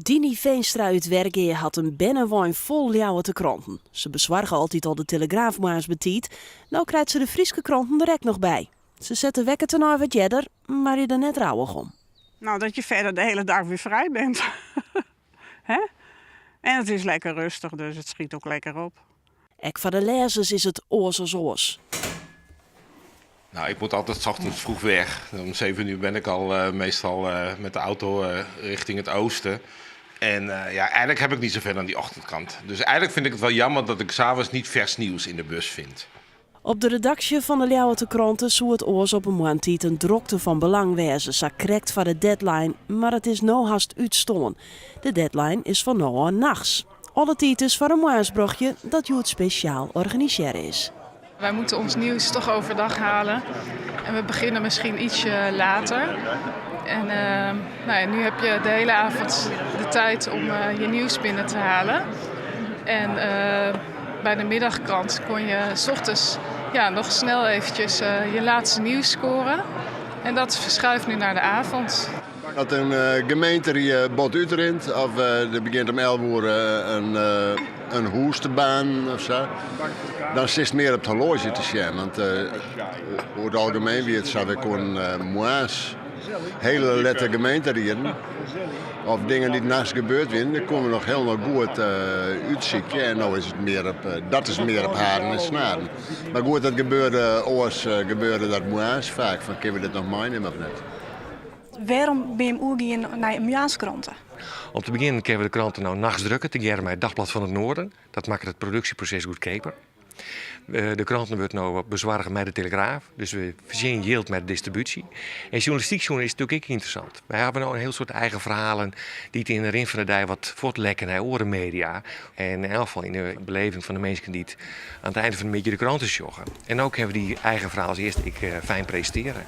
Dini Veenstra út Wergea hat in bernewein fol Ljouwerter kranten. Se besoarge altyd al de Telegraaf moarns betiid. No krijt se de Fryske kranten der ek noch by. Se set de wekker tenei wat earder, mar is der net rouwich om. Nou, dat je verder de hele dag weer vrij bent. Hè? En het is lekker rustig, dus het schiet ook lekker op. Ek foar de lêzers is it oars as oars. Nou, ik moet altijd 's ochtends vroeg weg. Om 7 uur ben ik al meestal met de auto richting het oosten. En ja, eigenlijk heb ik niet zoveel aan die ochtendkrant. Dus eigenlijk vind ik het wel jammer dat ik 's avonds niet vers nieuws in de bus vind. Op de redaksje fan de Ljouwerter Krante soe it oars op 'e moarntiid in drokte fan belang wêze, sa krekt foar de deadline, mar it is no hast útstoarn. De deadline is fan no ôf nachts. Alle tiid dus foar in moarnsbrochje dat hjoed spesjaal organisearre is. Wij moeten ons nieuws toch overdag halen. En we beginnen misschien ietsje later. En nou ja, nu heb je de hele avond de tijd om je nieuws binnen te halen. En bij de middagkrant kon je 's ochtends, ja, nog snel eventjes je laatste nieuws scoren. En dat verschuift nu naar de avond. As in gemeenterie bot útrint of der begjint om 11 oere in hûs te baarnen of sa, dan sitst mear op it horloazje te sjen. Want oer it algemien wie it sa, wy koenen moarns hiele lette gemeenterieden of dingen dy't nachts gebeurd wienen, dy koenen we noch hielendal goed útsykje. En no is it mear op, dat is mear op haren en snaren. Mar goed, dat gebeurde oars, gebeurde dat moarns faak, fan kinne we dit noch meinimme of net. Wêrom binne jim oergien nei in moarnskrante? Om te begjinnen kinne we de kranten no nachts drukke tegearre mei het Dagblad van het Noorden. Dat makket it produksjeproses goedkeaper. De kranten wurdt no besoarge mei de Telegraaf, dus we fertsjinje jild mei de distribúsje. En sjoernalistyk sjoen is it natuerlik ek ynteressant. Wy hawwe no in hiel soad eigen ferhalen dy't yn de rin fan de dei wat fuortlekke nei oare media. En yn elk gefal yn de beleving fan de minsken dy't oan it ein fan de middei de krante sjogge. En no kinne we dy eigen ferhalen earst ek fijn presintearje.